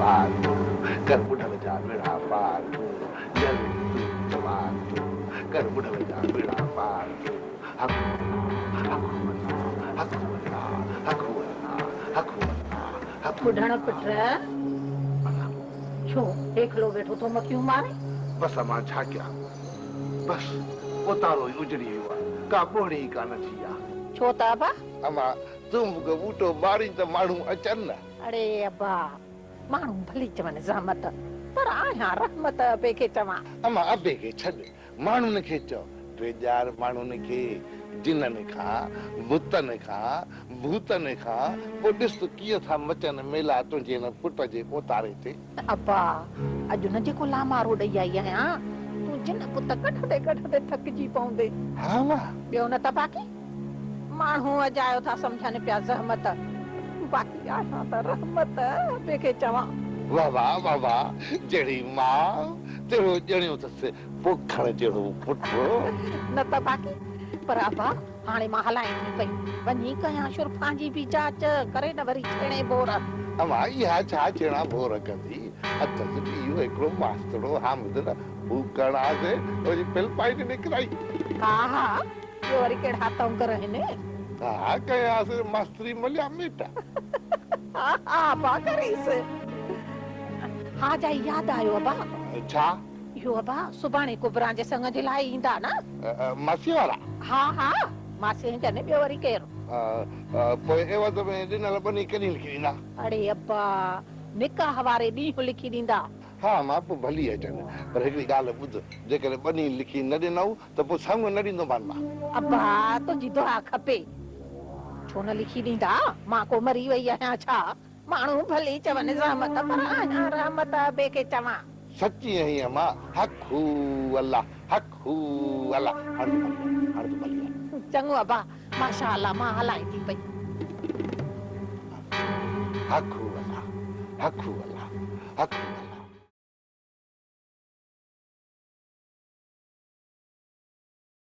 ٻار تون، ڪر ٻڍل جا ٻيڙا پار تون، جلي تون جوار تون، ڪر ٻڍل جا ٻيڙا پار تون، حق هو الله، حق هو الله، حق هو الله، حق هو الله، حق هو الله، حق هو ٻڍڻ پٽ، ڇو هيکلو ويٺو ٿو مکيون مارين؟ بس امان ڇا ڪيان، بس اوتارو ئي اجڙي ويو آ، ڪا ٻوڙي ئي ڪانه ٿي آ. ڇو ته ابا؟ امان تون به ڪو ٻوٽو ٻارين ته ماڻهو اچن نه. اڙي ابا، ماڻهو ڀلي چون زحمت، پر آهيان رحمت ابي کي چوان. امان ابي کي ڇڏ، ماڻهن کي چئو، ڊيڄار ماڻهن کي، جنن کان، بتن کان، ڀوتن کان، پوء ڏس ته ڪيئن ٿا مچن ميلا تنهنجي هن پٽ جي اوتاري تي. ابا، اڄ نه جيڪو لامارو ڏئي آئي آهيان، تون جن بت ڪڍندي ڪڍندي ٿڪجي پوندين. ها امان. ٻيو نه ته باقي. ماڻهو اجايو ٿا سمجهن پيا زحمت، باقي آهيان ته رحمت ابي کي چوان. واه واه واه واه جهڙي ماء تهڙو ڄڻيو اٿس پوکڻ جهڙو پٽ. نه ته باقي پر ابا هاڻي مان هلائين ٿي پئي، وڃي ڪيان شرفان جي به جاچ، ڪري نه وري ڇيڻي ڀور. امان اها ڇا ڇيڻا ڀور ڪندي اٿس، اهو هڪڙو ماسترڙو حامد نه هو ڪڻاسي وري فلپائن نڪرائي. ها ها ٻيو وري ڪهڙا تونگر آهن؟ ها ڪيانس ماستري مليا ميٽ. ها ها ابا ڪريس. ها جائي ياد آيو ابا. ڇا؟ اهو ابا سڀاڻي ڪبران جي سڱ جي لاء ايندا نه؟ ماسيء وارا؟ ها ها ماسي جن ٻيو وري ڪير؟ پوء عيوض ۾ ڏنل ٻني ڪڏهن لکي ڏيندا؟ اڙي ابا نڪاح واري ڏينهن لکي ڏيندا. ها مان پوء ڀلي اچن پر هڪڙي ڳالهه ٻڌ جيڪڏهن ٻني لکي نه ڏنائون ته پوء سڱ نه ڏيندومان مان. ابا تنهنجي دعا کپي. ڇو نه لکي ڏيندا؟ مان ڪو مري وئي آهيان ڇا؟ ماڻهو ڀلي چون زحمت پر آهيان رحمت ابي کي چوان. سچي آهين امان، حق هو الله، حق هو الله. هاڻ تون ڀلي وڃ، هاڻ تون ڀلي وڃ. چڱو ابا، ماشاء الله مان هلائين ٿي پئي. حق هو الله، حق هو الله، حق هو.